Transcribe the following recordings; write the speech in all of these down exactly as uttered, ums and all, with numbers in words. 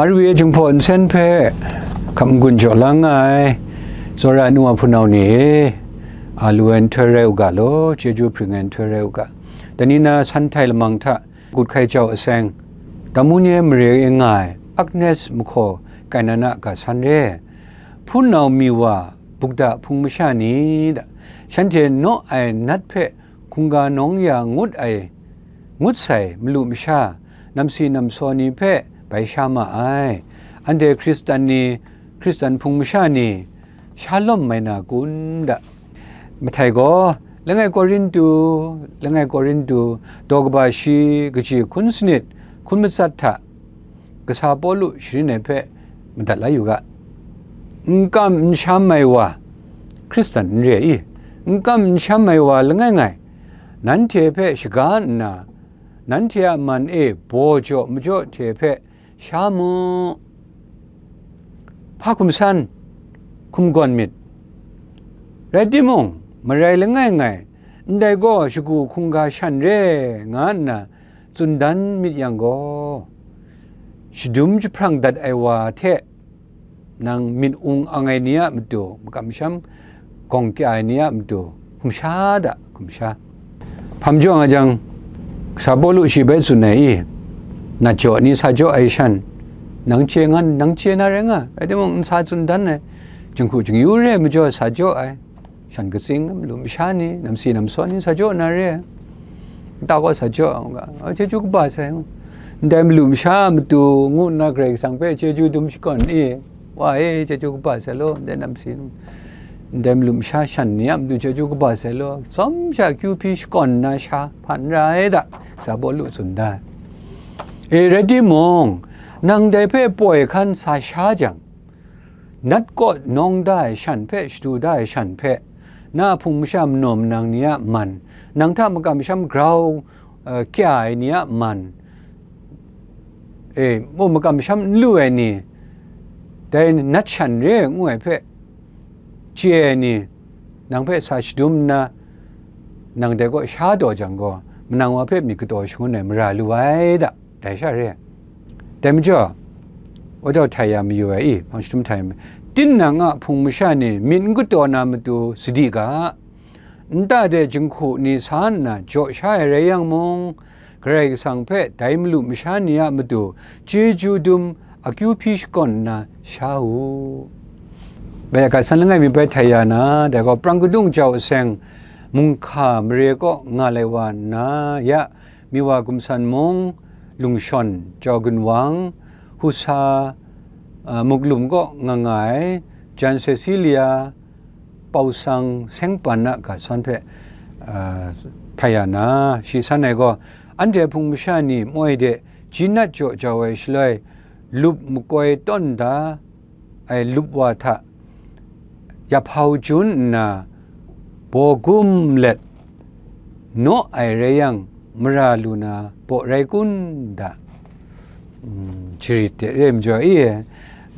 R V A Jinghpaw Nsen hpe hkap n-gun jaw lang nga ai, tsawra ai nu wa hpunau ni e, a lu ai nhtoi rai u ga law, chyeju hpring ai nhtoi rai u ga. Dai ni na san htai lamang hta, Gut Hkai Jau Aseng, Damu ni ai mare e nga ai Agnes Mahkaw Kainana ga san re, hpunau mi wa Bukda hpung masha ni da, shanhte naw ai nat hpe hkungga nawng ya ngut ai, ngut sai malu masha, namsi namsaw ni hpe bai sha ma ai. Anhte Hkristan ni, Hkristan hpung masha ni, shalawm mai na kun da. Mahtai gaw, langai Korintu, langai Korintu, daw kaba shi kaji hkun sanit, hkun matsat hta, kasa Pawlu sharin ai hpe madat la yu ga. N kam n sham ai wa, Hkristan n re i? N kam n sham ai wa langai ngai, nanhte hpe shaga nna, nanhte a man e baw jaw majaw hte hpe sha mu. Hpa hkum san, hkum gawn myit. Rai timung, marai langai ngai, ndai gaw shagu hkungga shan re nga nna tsun dan myit yang gaw, shadum jahprang dat ai wa hte nang myit ung ang ai ni a matu, makam masham gawng kya ai ni a matu, hkum sha da, hkum sha. Hpa majaw nga jang, sa Pawlu shi bai tsun ai i, nat jaw ni sa jaw ai shan, nang chye nga, nang chye na rai nga, rai timung, n sa tsun dan ai, jinghku jingyu re ai majaw sa jaw ai, shan katsing, malu masha ni, namsi namsaw ni sa jaw na re ai. Nta gaw sa jaw ai, chyeju kaba sai, ndai malu masha a matu ngu nna Karai Kasang hpe chyeju dum shakawn i, wa e, chyeju kaba sai law, ndai namsi, ndai malu masha shan ni a matu chyeju kaba sai law, tsawm sha akyu hpyi shakawn nna sha hpan ra ai da, sa Pawlu tsun da. E, rai timung, nang dai hpe poi hkan sa sha jang, nat kaw nawng da ai shan hpe, shadu da ai shan hpe, na hpung masha manaw manang ni a man, nang hta makam masham grau, eh, kya ai ni a man, e, mu makam masham n lu ai ni, dai nat shan re ai ngu ai hpe, chye ai ni, nang hpe sa shadum nna, nang dai kaw sha taw jang gaw, manang wa hpe myit kataw shangun ai mara lu ai da, dai sha re ai. Dai majaw, wa jau htai ya mayu ai i, hpang shadum htai ya mayu, tinang a hpung masha ni myit n kataw na matu sadi ga, nta de jinghku ni sa nna jaw sha ai rai yang mung, Karai Kasang hpe dai malu masha ni a matu chyeju dum akyu hpyi shakawn nna sha u. Bai ya ga san langai mi bai htai ya na, dai gaw Prang Kadung Jau Aseng, Munghka mare kaw nga lai wa nna ya, Miwa Gumsan Mung, Lungshawn, Jau Gunwang, Husa, a, Muklum kaw nga nga ai, Jan Cecilia, Pausang Sengpan a ga san hpe, a, htai ya na, shi san ai gaw, anhte hpung masha ni moi de, ji nat jaw jau ai shaloi, lup makoi tawn da ai lup wa hta, yaphau jun nna, baw gum let, naw ai rai yang, mara lu na baw rai kun da? Mm, jarit de re majaw e,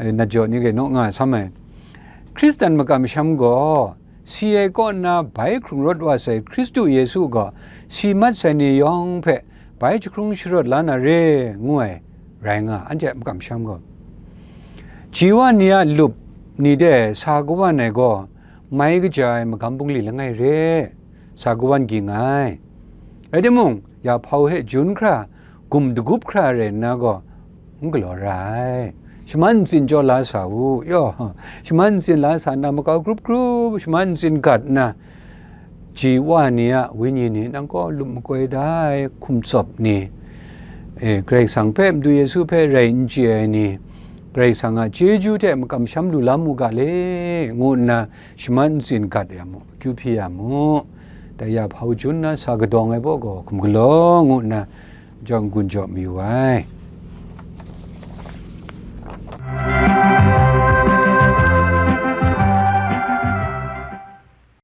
eh, nat jaw ni gaw naw nga sam ai. Hkristan makam masham gaw, si ai kaw nna bai hkrung rawt wa sai Hkristu Yesu gaw, si mat sai ni yawng hpe bai jahkrung sharawt la na re, ngu ai rai nga, anhte a makam masham gaw. Ji wa ni a lup ni de sa kawan ai gaw, mai kaja ai magam bungli langai re, sa kawan ging ai. Rai timung, yaphau hte jun hkra, gum dagup hkra rai nna gaw, n galaw ra ai. Shaman ntsin jaw la sa u, yaw, shaman ntsin la sa nna, makau grup grup shaman ntsin gat nna, ji wa ni a wenyi ni nang gaw lup makoi da ai hkum tsawp ni, e, Karai Kasang hpe, Madu Yesu hpe rai n chye ai ni, Karai Kasang a chyeju hte makam masham lu la mu ga le, ngu nna shaman ntsin gat ya mu, akyu hpyi ya mu. Dai ya hpau jun nna sa kadawng ai baw gaw hkum galaw ngu nna, jaw n-gun jaw mayu ai.